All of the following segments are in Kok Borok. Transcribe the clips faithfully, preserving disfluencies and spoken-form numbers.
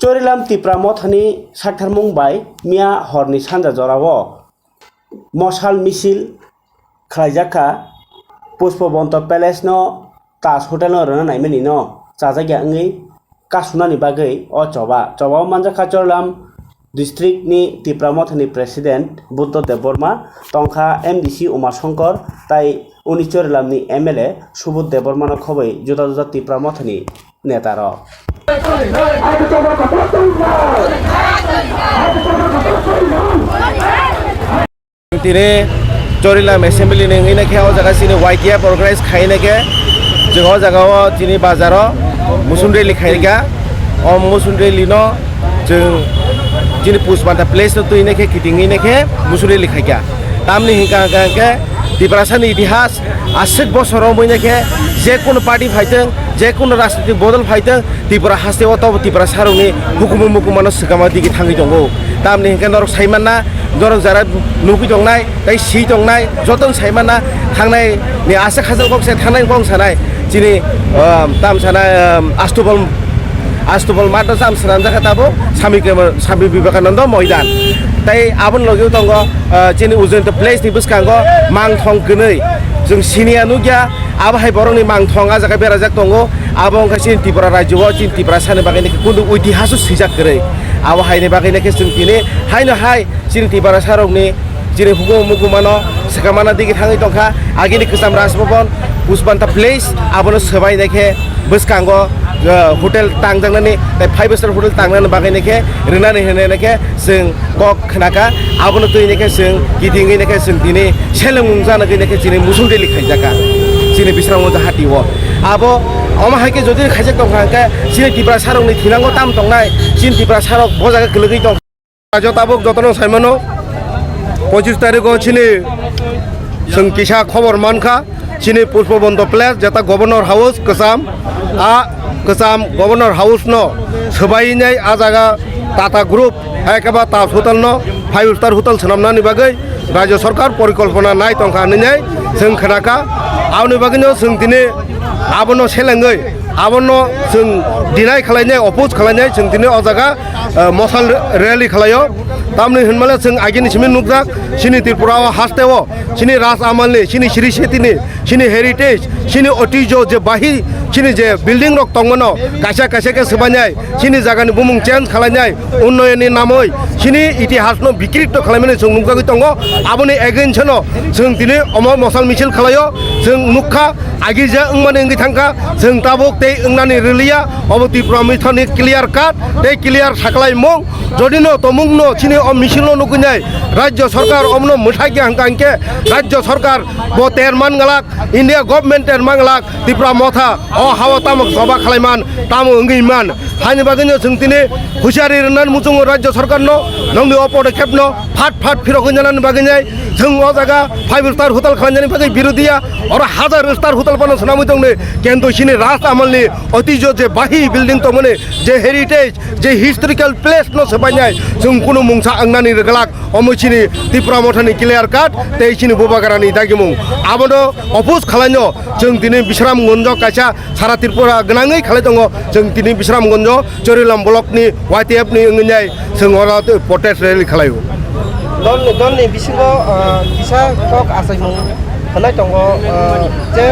Chorilam Tipra Mothani saktharmung bai miya horni sanja jorao mosal misil khlaijak kha. Pushpabanta Palace no Taj Hotel no rwna naimani no chajakya wngwi kasunani bagwi o choba. Choba o manjak kha Chorilam district ni Tipra Mothani President Buddha Debbarma, tongkha M D C Uma Shankar tai uni Chorilam ni M L A Subodh Debbarma no khobwi juda juda Tipra Mothani neta rok. Tini Chorilam Assembly ni wngwi khe o jaga chini Y T F organize khai khe, je o jaga o chini bazar o musun rally khai kha. O musun rally no chwng chini Pushpanta Palace no twi khe kiting khe musun rally khai kha. Tamni hwnkha hwnkha khe Tiprasa ni itihas aswk bosor romwi khe je kono party phaitwng, je kono rajnitik bodol phaitwng, Tripura haste o tobo Tiprasa rokni hukumu mukumano swkama digi thangwi tongo. Tamni hwnkhe norok saimanna, norok jara nugwi tongnai, tei si tongnai, jotono saimanna thangnai ni aswk hachal kok se thangnai kok sanai chini, um, tam sanai, um, Astubal Astubal Mata sam swnamjakha tabuk Swami Kema-, Swami Vivekananda Moidan. Tei aboni logi tongo, ah, chini Ujjayanta Place ni bwskango mangthong kwnwi. Chwng siniya nukya, abo hai borokni mangthong ah jaga berajak tongo. Abo wngkha chini Tripura rajyo o chini Tiprasa ni bagwi khe kundu itihas o swijak kwrwi. Abo hai ni bagwi khe chwng tini haino hai chini Tiprasa rokni chini hukumu mukumano swkamana digi thangwi tongkha. Agini kwcham Raj Bhavan, Pushpanta Place, abono swbai naikhe bwskango, uh, hotel tangjaknani, tei five star hotel tangnani bagwi naikhe rwnani hinwi naikhe chwng kok khnakha. Abono twi naikhe chwng kitingwi naikhe chwng tini selengmung janagwi naikhe chini musun rally khaijakha chini Bisramganj hati o. Abo omo hai khe jodi khaijak tongkha hwnkhe chini Tiprasa rokni thinango tam tongnai, chini Tiprasa rok bo jaga kwlwgwi tongkha. Rajo tabuk jotono saimano, pochis tarikh o chini chwng kisa khobor mankha, chini Pushpabanta Place jeta Governor House kwcham, a kwcham Governor House no swbainai a jaga Tata Group, hai khe ba Taj Hotel no five star hotel swnamnani bagwi Rajya Sarkar porikolpona nai tongkha hinwi chwng khnakha. Aboni bagwino chwng tini abono selengwi abono chwng deny khlainai, oppose khlainai chwng tini o jaga, eh, mosal rally khlaio. Tamni hinmale chwng agini simi nukjak, chini Tripura o haste o chini Raj Amalni, chini Sri Setini, chini heritage, chini otijo je bahi, chini je building rok tongmano, kaisa kaisa khe swbainai, chini jagani bumung change khlainai, unnoyonni namoi, chini itihasno bikrito khlaimani chwng nukjagwi tongo. Aboni against no chwng tini omo mosal misil khlaio, chwng nukha, agi je wngmani wngwi thangkha, chwng tabuk tei wngnani rwliya, obo Tipra Mothani clear cut tei clear saklaimung. Jodi no tomung no chini o misil no nukgwi nai, Rajya Sarkar omono mwthai khe hwnkha hinkhe Rajya Sarkar bo ter man glak, India government ter man glak, Tipra Motha o hao tamo choba khlaiman, tamo wngwi man. Haini bagwino chwng tini husiari rwnani muchungo Rajya Sarkarno, nongni o podokhepno phat phat phirogwi nanani bagwinai chwng o jaga five star hotel khlainani bagwi birodhiya, oro hazar star hotel phano swnamwi tongni, kintu chini Raj Amalni otijo je bahi building tongmani, je heritage, je historical place no swbainai chwng kunu mungsa wngnani rwglak. Omo chini Tipra Mothani clear cut tei chini Bubagrani dagimung. Abono oppose khwlaino chwng tini Bisramganjo kaisa sara Tripura gwnangwi khalai tongo. Chwng tini Bisramganjo Chorilam block ni Y T F ni wngwi nai chwng oro protest rally khlaio. Dol, dolni bisingo, ah, kisa kok achaimung hwnwi tongo, ah, je,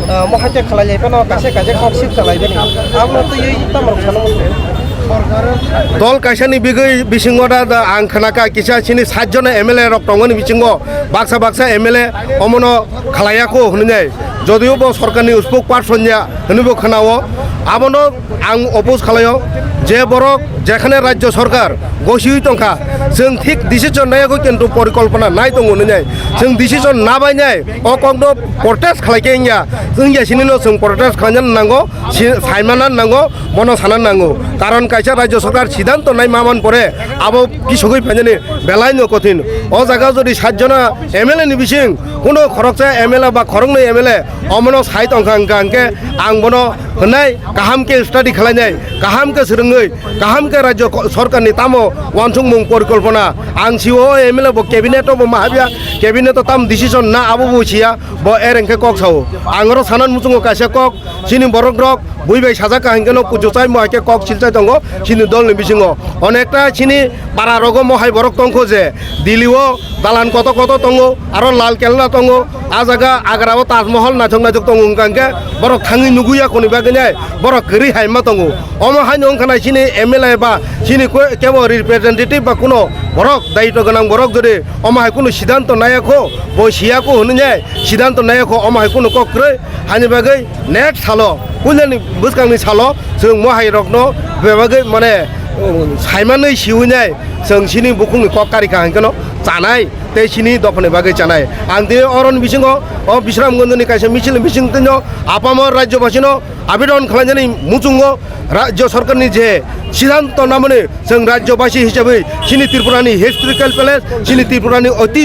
ah, mohai khe khlai lai phano kaisa kaisa kok sip khlai bini. Abono twiwi tamo rok sana muchungo. Dol kaisani bigwi bisingo da, da ang khnakha kisa chini sat jona M L A rok tongoni bisingo baksa baksa M L A omono khlaiya kho hwnwi nai. Jodio bo sorkarni spokesperson ya hwnwi bo khwnao. Abono ang oppose khlaio je borok jekhane Rajya Sarkar gosiwi tongkha, chwng thik decision naiyago kintu porikolpona nai tongo hwnwi nai. Chwng decision nabainai o kokno protest khlaikhe wngya, wngya sinino chwng protest khlaina nango, si-, saimana nango, bono sana nango. Karon kaisa Rajya Sarkar siddhanto nai maman pore abo kisogwi phainani belaino kothin. O jaga jodi sat jona M L A ni bising kuno khoroksa M L A ba khoroknwi M L A omono sai tongkha hwnkha hwnkhe ang bono hwnai kaham khe study khlainai, kaham khe swrwng Kaham khe rajyo ko-, sorkarni tamo wansukmung porikolpona. Ang sio o M L A bo cabinet o bo mahabya, cabinet o tam decision na abo bo siya, bo er engkhe kok sao. Ang oro sanan muchungo kaisa kok, chini borok rok, bui bai sajak ka hingke no kuchu chai mo hai khe kok silchai tongo, chini dol ni bisingo. Onekta chini para rogo mo hai borok tongkho je, Delhi o dalan koto koto tongo, aro Lal Kella tongo, a jaga Agra o Taj Mahal naithok naithok tongo, hingka hingke borok thangwi nuguya koni bagwi nai, borok kwrwi hai ma tongo. Omo haino wngkha nai chini M L A ba chini ko-, kebo representative ba kuno borok daityo gwnang borok jodi omo hai kuno sidanto naya kho, bo siya kho hwnwi nai sidanto naya kho, omo hai kuno kok kwrwi. Haini bagwi next salo, puilani bwskangni salo chwng mo hai rokno bebagwi mane, um, saimanwi siwi nai chwng chini bukhukni kok kari kha hwnkhe no chanai tei chini dophani bagwi chanai. Ang tini oroni bisingo o Bisramganjni kaisa michilni bisingtwino apamo rajyobasino abidon khlainani muchungo rajyo sorkarni je sidanto namani chwng rajyobasi hisabwi chini Tripurani historical place, chini Tripurani oti